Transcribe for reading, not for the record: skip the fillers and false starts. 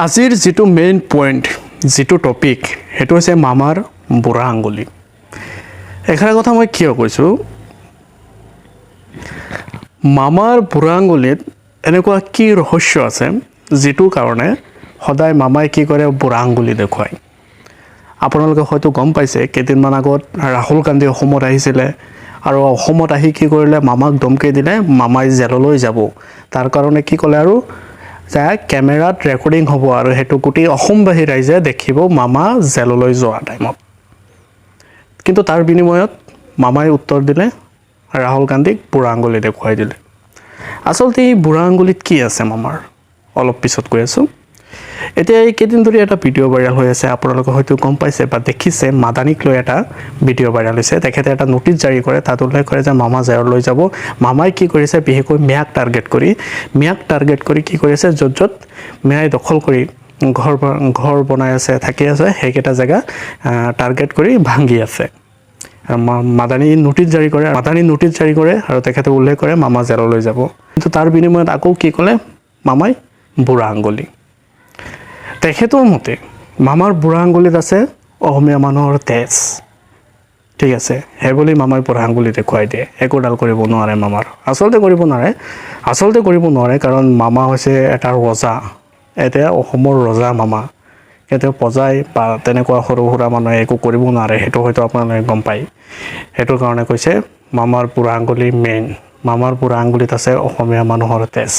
আজিৰ যিটো main point, যিটো টপিক, সেইটো হৈছে মামাৰ বুঢ়া আঙুলি। এষাৰ কথা মই কিয় কৈছোঁ, মামাৰ বুঢ়া আঙুলিত এনেকুৱা কি ৰহস্য আছে যিটো কাৰণে সদায় মামাই কি কৰে, বুঢ়া আঙুলি দেখুৱায়? আপোনালোকে হয়তো গম পাইছে, কেইদিনমান আগত ৰাহুল গান্ধী অসমত আহিছিলে আৰু অসমত আহি কি কৰিলে? মামাক ধমকি দিলে, মামাই জেললৈ যাব। তাৰ কাৰণে কি ক'লে আৰু যে কেমেৰাত ৰেকৰ্ডিং হ'ব আৰু সেইটো গোটেই অসমবাসী ৰাইজে দেখিব মামা জেললৈ যোৱা টাইমত। কিন্তু তাৰ বিনিময়ত মামাই উত্তৰ দিলে ৰাহুল গান্ধীক, বুঢ়া আঙুলি দেখুৱাই দিলে। আচলতে এই বুঢ়া আঙুলিত কি আছে মামাৰ, অলপ পিছত কৈ আছোঁ। এতিয়া এই কেইদিন ধৰি এটা ভিডিঅ' ভাইৰেল হৈ আছে, আপোনালোকে হয়তো গম পাইছে বা দেখিছে। মাদানীক লৈ এটা ভিডিঅ' ভাইৰেল হৈছে। তেখেতে এটা নটিচ জাৰি কৰে, তাত উল্লেখ কৰে যে মামা জেললৈ যাব। মামাই কি কৰিছে, বিশেষকৈ মিয়াক টাৰ্গেট কৰি কি কৰিছে, য'ত য'ত মিয়াই দখল কৰি ঘৰ বনাই আছে, থাকি আছে, সেইকেইটা জেগা টাৰ্গেট কৰি ভাঙি আছে। আৰু মাদানী নটিচ জাৰি কৰে, মাদানী নটিচ জাৰি কৰে আৰু তেখেতে উল্লেখ কৰে মামা জেললৈ যাব। কিন্তু তাৰ বিনিময়ত আকৌ কি ক'লে মামাই? বুঢ়া আঙুলি। তেখেতৰ মতে মামাৰ বুঢ়া আঙুলিত আছে অসমীয়া মানুহৰ তেজ। ঠিক আছে, সেইবুলি মামাই বুঢ়া আঙুলি দেখুৱাই দিয়ে। একোডাল কৰিব নোৱাৰে মামাৰ, আচলতে কৰিব নোৱাৰে, আচলতে কৰিব নোৱাৰে। কাৰণ মামা হৈছে এটা ৰজা, এতিয়া অসমৰ ৰজা মামা। এতিয়া প্ৰজাই বা তেনেকুৱা সৰু সুৰা মানুহে একো কৰিব নোৱাৰে, সেইটো হয়তো আপোনালোকে গম পায়। সেইটো কাৰণে কৈছে মামাৰ বুঢ়া আঙুলি মেইন, মামাৰ বুঢ়া আঙুলিত আছে অসমীয়া মানুহৰ তেজ।